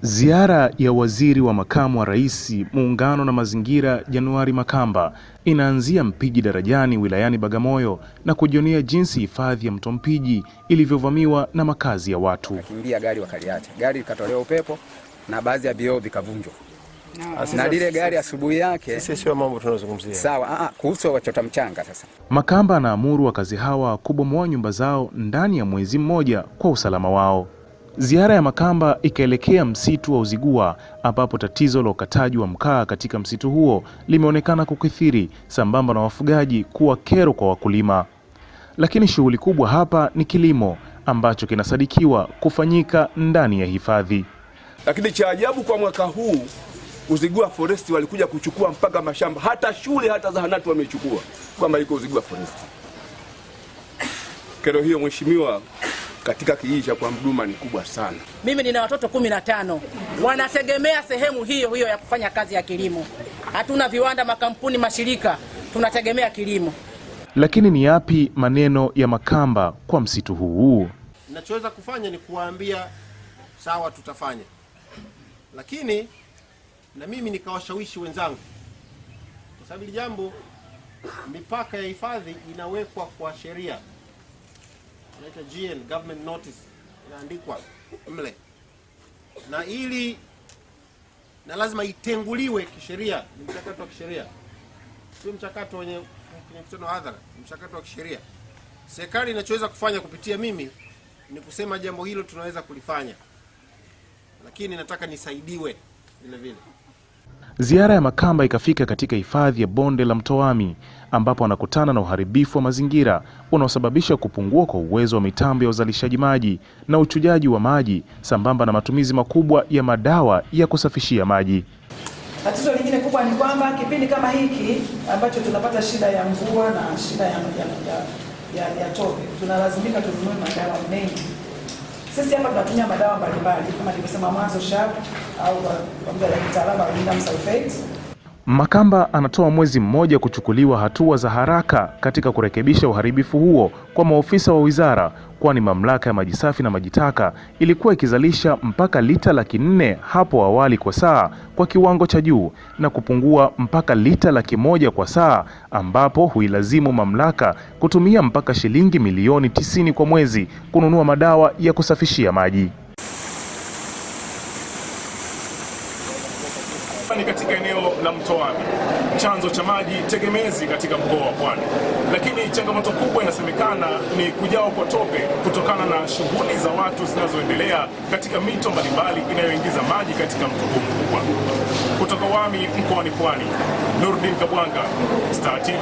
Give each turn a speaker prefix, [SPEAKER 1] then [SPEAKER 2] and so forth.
[SPEAKER 1] Ziara ya Waziri wa Makamu wa Rais Muungano na Mazingira January Makamba inaanzia Mpiji Darajani wilayani Bagamoyo na kujionea jinsi hifadhi ya Mto Mpiji ilivyovamiwa na makazi ya watu.
[SPEAKER 2] Wakakimbia gari wakaliacha. Gari likatolewa upepo na baadhi ya vioo vikavunjwa. Na lile gari asubuhi yake.
[SPEAKER 3] Sisi sio mambo tunazungumzia.
[SPEAKER 2] Sawa, kuhusu wachota mchanga sasa.
[SPEAKER 1] Makamba anaamuru wakazi hawa kubomoa nyumba zao ndani ya mwezi mmoja kwa usalama wao. Ziara ya Makamba ikaelekea msitu wa Uzigua ambapo tatizo la ukataji wa mkaa katika msitu huo limeonekana kukithiri sambamba na wafugaji kuwa kero kwa wakulima. Lakini shughuli kubwa hapa ni kilimo ambacho kinasadikiwa kufanyika ndani ya hifadhi.
[SPEAKER 4] Lakini cha ajabu kwa mwaka huu Uzigua Forest walikuja kuchukua mpaka mashamba, hata shule, hata zahanati wamechukua kwamba iko Uzigua Forest. Kero hiyo mheshimiwa, katika kijiji cha kwa Mduma ni kubwa sana.
[SPEAKER 5] Mimi nina watoto 15 wanategemea sehemu hiyo hiyo ya kufanya kazi ya kilimo. Hatuna viwanda, makampuni, mashirika, tunategemea kilimo.
[SPEAKER 1] Lakini ni yapi maneno ya Makamba kwa msitu huu?
[SPEAKER 6] Ninachoweza kufanya ni kuwaambia sawa, tutafanya, lakini na mimi nikawashawishi wenzangu, kwa sababu hili jambo, mipaka ya hifadhi inawekwa kwa sheria, inaitwa GN, government notice, inaandikwa mle, na ili na lazima itenguliwe kisheria. Ni mchakato wa kisheria, sio mchakato wenye mkutano wa hadhara, ni mchakato wa kisheria. Serikali inachoweza kufanya kupitia mimi ni kusema jambo hilo tunaweza kulifanya, lakini nataka nisaidiwe vile vile.
[SPEAKER 1] Ziara ya Makamba ikafika katika hifadhi ya bonde la Mto Wami ambapo anakutana na uharibifu wa mazingira unaosababisha kupungua kwa uwezo wa mitambo ya uzalishaji maji na uchujaji wa maji sambamba na matumizi makubwa ya madawa ya kusafishia maji.
[SPEAKER 7] Tatizo lingine kubwa ni kwamba kipindi kama hiki ambacho tunapata shida ya mvua na shida ya tope, tunalazimika tununue madawa mengi. Sisi hapa tunatumia madawa mbalimbali kama nilivyosema mwanzo, sharp au kwa lugha ya kitaalamu aluminium sulfate.
[SPEAKER 1] Makamba anatoa mwezi mmoja kuchukuliwa hatua za haraka katika kurekebisha uharibifu huo kwa maofisa wa wizara, kwani mamlaka ya maji safi na maji taka ilikuwa ikizalisha mpaka lita 400,000 hapo awali kwa saa kwa kiwango cha juu na kupungua mpaka lita 100,000 kwa saa, ambapo huilazimu mamlaka kutumia mpaka shilingi milioni 90 kwa mwezi kununua madawa ya kusafishia maji. Ni katika eneo la Mto Wami, chanzo cha maji tegemezi katika mkoa wa Pwani. Lakini changamoto kubwa inasemekana ni kujawa kwa tope kutokana na shughuli za watu zinazoendelea katika mito mbalimbali inayoingiza maji katika mto huu mkubwa. Kutoka Wami mkoani Pwani, Nurdin Kabwanga, Star TV.